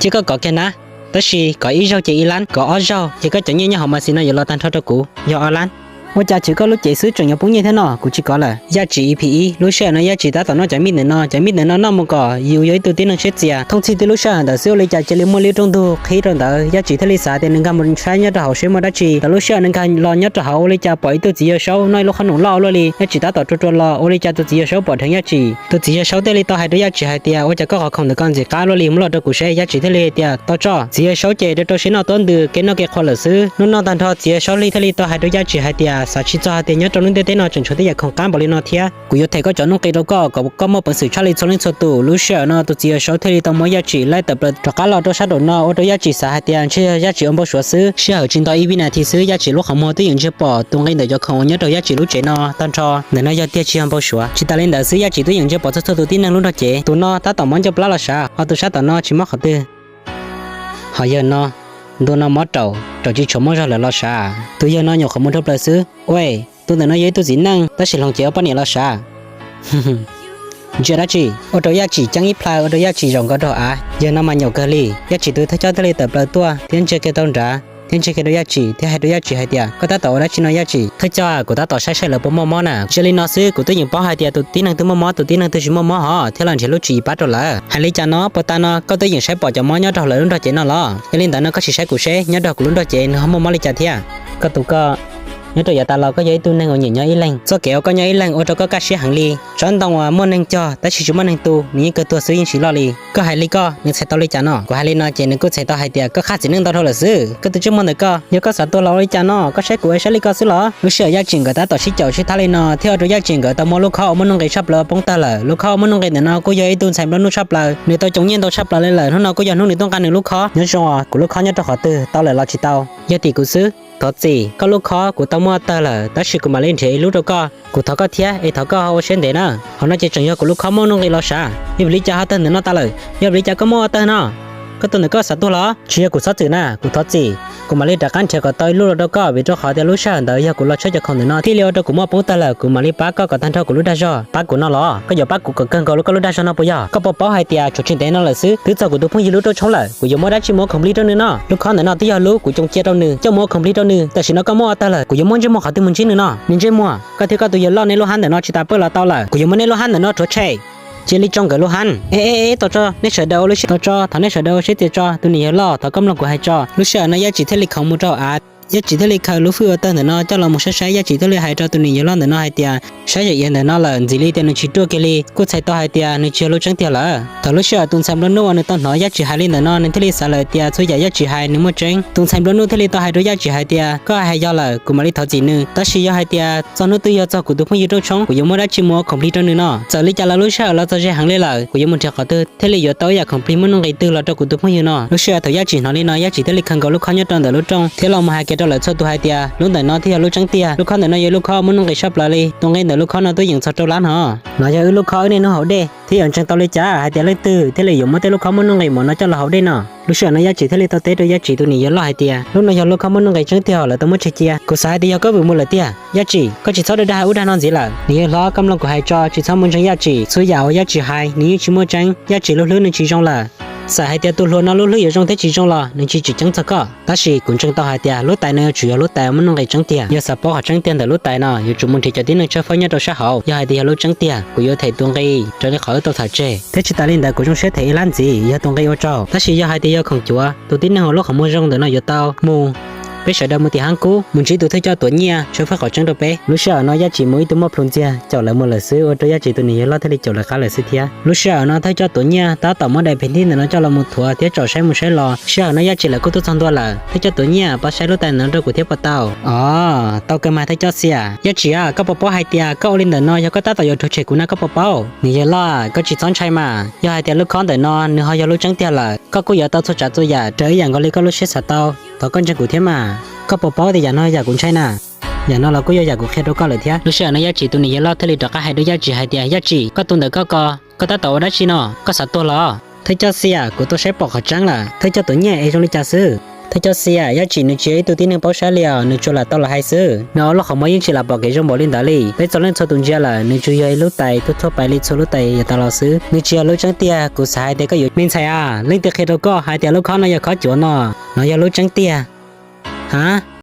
Cia koj kov kiag na, tab sis kov ib zaug ces ib lab, kov ob zaug ces koj cov nyiaj nyob hauv mas xis no yuav los tag nrho rau kuv yog ob lab. Ua cas chwv koj lub cev xwb tseem yuav poob nyiaj thiab no? Kuv tsis kov lawm. Yaj Tsim ib phi ib, lub sij hawm no Yaj Tsim tab tom noj cov mij ntawm no, cov mij ntawm no noj mus kom yus yog ib tug tib neeg siab txias. Thooj txhij twb lub sij hawm ntawd xwb ua li cas cia li muaj liab rooj ntug qhib rau ntawd. Yaj Tsim thiaj li xav tias nws nkag mus saib nyob rau hauv seb muaj dab tsi. Thaum lub sij hawm nws nkag los nyob rau hauv ua li cas pom ib tug txiv yawg saub noj ib lub qhob noom loj ua luaj li. Yaj Tsim tab tom rua rua los ua li cas tus txiv yawg saub pom dheev Yaj Tsim. Tus txiv yawg saub thiaj li tau hais rau Yaj Tsim hais tias, ua cas koj qhov khoom ntawm koj ntxim qab luaj li, muab los rau kuv saib. Yaj Tsim thiaj li tias, tau tso. Txiv yawg saub ces rau rau siab noj tuab ntws kev noj kev qhuas lawm xwb. Hnub no tag nrho txiv yawg saub li thiaj li tau hais rau Yaj Tsim hais tias, xav tsis txog hais tias nyob rau lub ntiaj teb no tseem tshuav tej yam khoom qab npaum li no thiab. Kuv yuav them koj cov nuj nqis rau koj kom koj muaj peev xwm tshaj li txhua leej txhua tus. Lub sij hawm no tus txiv yawg saub thiaj li tau muab Yaj Tsim laij tawm plaws rov qab los rau sab nraum no ua rau Yaj Tsim xav hais tias ntshe yog Yaj Tsim ua npau suav xwb. Sij hawm tsis nto ib vib nas this xwb Yaj Tsim lub qhov muag twb yeej ntsia pom tus nqi ntawm cov khoom uas nyob rau Yaj Tsim lub tsev no tag nrho. Ntawm no yog tiag tsis yog npau suav. Tsis tas li ntawd xwb Yaj Tsim twb yeej ntsia pom txhua txhua tus tib neeg lub nrog cev. Tus no tab tom mob ncauj plab los sav, ho tus sab tom no tsis mob qhov twg. Ho yawg no, ntu no mob raum, raum tsis tshua mob zog lawm los sav. Tus yawg no nyuam qhuav mus dhau plaws xwb. Ua, tus ntawm no yog ib tug txiv neej tab sis hloov cev ua poj niam los sav. Ntsia dab tsi? Ua rau Yaj Tsim ceeb ib plhaw, ua rau Yaj Tsim zaum nkaus rau av. Yawg no mas nyaum kawg li. Yaj Tsim tus thawj coj thiaj li tawm plaws tuaj thiab ntsia kiag rau nrad thiab ntsia kiag rau Yaj Tsim thiab hais rau Yaj Tsim hais tias, koj tab tom ua dab tsi no Yaj Tsim? Thawj coj, kuv tab tom saib saib lawv puas muaj mob na. Ntsia li no xwb kuv twb yeej paub hais tias tus tib neeg twg muaj mob tus tib neeg twg tsis muaj mob hos thiaj los nrhiav lub tswv yim pab rau lawv. Hais li cas no puag ta no koj twb yeej saib pom cov mob nyob rau lawv lub nrog cev no los? Yog li ntawd no koj sim saib kuv seb nyob rau kuv lub nrog cev nws ho muaj mob li cas thiab. Koj tus koj, nyob rau yav tas los koj yog ib tug neeg uas nyiam nyob ib leeg, txoj kev uas koj nyob ib leeg ua rau koj kaj siab heev li. Tsob ntoo uas muaj neeg cog tab sis tsis muaj neeg tu nws yeej kawg tuag xwb yeej tsis loj li. Koj hais li koj nws txhais tau li cas no? Kuv hais li no ces nws kuj txhais tau hais tias koj qhaj txiv neej ntau dhau lawm xwb. Koj tus ntsej muag ntawm koj, yog koj xav tuag los ua li cas no? Koj saib kuv es saib li koj xwb los? Lub sij hawm Yaj Tsim nkawd tab tom sib caum sib thab li no thiaj ua rau Yaj Tsim nkawd tau muab lub khob uas muaj nuj nqis tshaj plaws poob tawg lawm. Lub khob uas muaj nuj nqis ntawm no kuj yog ib tug ntxhais nplua nuj tshaj plaws, nws tau coob nyiaj ntau tshaj plaws li lawm. Hnub no kuj yog hnub nws tuaj nqa nws lub khob. Nyob zoo os, kuv lub khob nyob rau qhov twg, tau lawm los tsis tau? Yog tim kuv xwb. Thov txim, koj lub khob kuv tau muab tawg lawm tab sis kuv mam li nrhiav ib lub rau koj. Kuv thov koj thiab es thov koj ua siab ntev na. Qhov no ces tseem yog kuv lub khob muaj nuj nqis los sav. Yog vim li cas ho tawg ntawm no tas lawm? Yog vim li cas koj muab ua tawg no? Koj tus ntawm koj xav tuag los? Tsis yog kuv txhob txwm na, kuv thov txim. Kuv mam li rov qab nrhiav kom tau ib lub los rau koj vim rau qhov tias lub sij hawm ntawd yog kuv los tshawb cov khoom ntawm no thiaj li ua rau kuv muaj poob tawg lawm. Kuv mam li pab koj kom tag nrho kuv lub dag zog. Pab kuv no los? Koj yuav pab kuv kom kawg nkaus koj lub dag zog no puas yog? Koj puas paub hais tias tshuav tsis ntev no lawm xwb twb txog kuv tus phooj ywg lub rooj tshoob lawm. Kuv yuav muab dab tsi mus ua khoom plig rau nws no? Lub khob ntawm no twb yog lub kuv coj cia rau nws, coj mus ua khoom plig rau nws. Tam sim no koj muab ua tawg lawm, kuv yuav muab ntsej muag qhov twg mus ntsib nws no? Niag ntsej muag, koj thiab koj tus yawg loj nej lub hab ntawm no tsis tas pawj los tau lawm. Kuv yuav muab nej lub hab ntawm no rhuav tshem. Cia li tso nkawd lub hab. Eb eb eb, tau tso, nej sawv daws ua lub siab, tau tso, thov nej sawv daws ua siab tias tso, tus niam yawg loj, thov koj mloog kuv hais tso. Lub sij hawm no Yaj Tsim thiaj li khoov mus rau av. Yaj Tsim thiaj li khaws lub fwj ua tawg ntawm no coj los mus saib saib. Yaj Tsim thiaj li hais rau tus niam yawg loj ntawm no hais tias, saib zam iav ntawm no lawm, ntxim li tias nws tsis ruaj kiag li, kuj txhais tau hais tias nws tsis yog lub tseeb tiag lawm. Thaum lub sij hawm tus ntxhais nplua nuj uas nws tau hnov Yaj Tsim hais li ntawm no, nws thiaj li xav lawm tias txhua yam Yaj Tsim hais nws muaj tseeb. Tus ntxhais nplua nuj thiaj li tau hais rau Yaj Tsim hais tias, koj hais yog lawm, kuv mam li thov txim nws, tab sis yog hais tias txog hnub twg yog txog kuv tus phooj ywg rooj tshoob, kuv yuav muab dab tsi mus ua khoom plig rau nws no? Txawm li cas los lub sij hawm los txog ze heev li lawm, kuv yuav mus nrhiav qhov twg thiaj li yuav tau ib yam khoom plig muaj nuj nqis twg los rau kuv tus phooj ywg no. Lub sij hawm thaum Yaj Tsim hnov li no, Yaj Tsim thiaj li khaws nkaus lub khob nyob rau ntawm lub rooj thiab los mus hais kiag rau lawv txhua tus hais tias, lub ntawm no thiaj yog lub tseeb tiag. Lub khob ntawm no yog lub khob muaj nuj nqis tshaj plaws li, tus nqi ntawm lub khob no twb yeej txog rau lab no. No yog wb lub khob wb niaj hnub haus dej, thiab yuav ntseeg tau li cas hais tias leej twg thiaj li yuav muab tej lub khob muaj nuj nqis mam no coj los haus dej no? Lub sij hawm no Yaj Tsim thiaj li tau teb rau Yaj Tsim tus niam yawg loj hais tias, lub no yog lub khob muaj nuj nqis tseeb tiag, lawv tau muab tseg cia. Kuv xav hais tias yog koj vwm mus lawm tiag. Yaj Tsim, koj tsis txhob dag dag ub dag no ntxiv lawm. Niam yawg hlob, koj mloog kuv hais tso, tsis txhob mus ntseeg Yaj Tsim. Txhua yam uas Yaj Tsim hais nws yeej tsis muaj tseeb. Yaj Tsim lub hlwb nws tsis zoo lawm. Txawm hais tias tus hluas no lub hlwb yuav zoo thiab tsis zoo los nws tsis tsim ceeb txog koj. Tab sis kuv ntseeg tau hais tias lub tais no yuav tsum yog lub tais muaj nuj nqis tseeb tiag. Yog xav paub qhov tseeb tiag ntawm lub tais no yuav tsum mus nrhiav cov tib neeg tshawb fawb nyob rau sab hauv. Yog hais tias yog lub tseeb tiag, kuv yuav them tus nqi raws li qhov wb tau tham tseg. Thiab tsis tas li ntawd kuv zoo siab them ib lab ntxiv yog tus nqi ua tsaug. Tab sis yog hais tias yog khoom cuav, tus tib neeg uas lub qhov muag zoo ntawm no yuav tau mus. Peb sawv daws mus tim hab kub mus ntsib tus thawj coj tuav nyiaj tshawb fawb qhov tseeb rau peb. Lub sij hawm no Yaj Tsim mus ib tug muaj plhus ntxiag caum lawv mus lawm xwb, ua rau Yaj Tsim tus niam yawg loj thiaj li caum lawv qab lawm xwb thiab. Lub sij hawm no thawj coj tuav nyiaj tab tom muab daim pem ntawm no coj los mus thuav thiab tsom saib mus saib los. Sij hawm no Yaj Tsim lawv kuj tuaj txog ntua lawm. Thawj coj tuav nyiaj, pab saib lub tais ntawm no rau kuv thiab puas tau? Os, tau kawg mas thawj coj xiam. Yaj Tsim a, koj puas paub hais tias koj ua li ntawm no yog koj tab tom yuav rhuav tshem kuv na, koj puas paub? Niam yawg loj, koj tsis txhob ntshai mas. Yog hais tias lub khob ntawm no nws ho yog lub tseeb tiag lawm, koj kuj yuav tau txhua tsav txhua yam raws ib yam nkaus li koj lub siab xav tau. Thov koj ntseeg kuv thiab mas. Koj puas paub tias yam no yam kuv ntshai na? Yam no los kuj yog yam kuv qhia rau koj lawm thiab. Lub sij hawm no Yaj Tsim tus niam yawg loj thiaj li rov qab hais rau Yaj Tsim hais tias, Yaj Tsim, koj tus ntawm koj ko, koj tab tom ua dab tsi no? Koj xav tuag los? Thawj coj xiam, kuv tuaj saib pom qhov tseeb lawm. Thawj coj tuav nyiaj, es zoo li cas xwb? Thawj cov xiam, yog tsis nws tsis yog ib tug tib neeg paub saib li os, nws tsuas lam tau los hais xwb. Nws ua lub qhov muag yeej tsis lam pom kev zoo npaum li ntawd li. Peb txhua leej txhua tus ntsia lawm, nws tsuas yog ib lub tais tuaj thuaj pais li txhua lub tais yav tas los xwb, nws tsis yog lub tseeb tiag. Kuv xav hais tias koj yuav, me ntxhais a, leej twg qhia rau koj hais tias lub khob no yog khob cuav no? No yog lub tseeb tiag. Ha?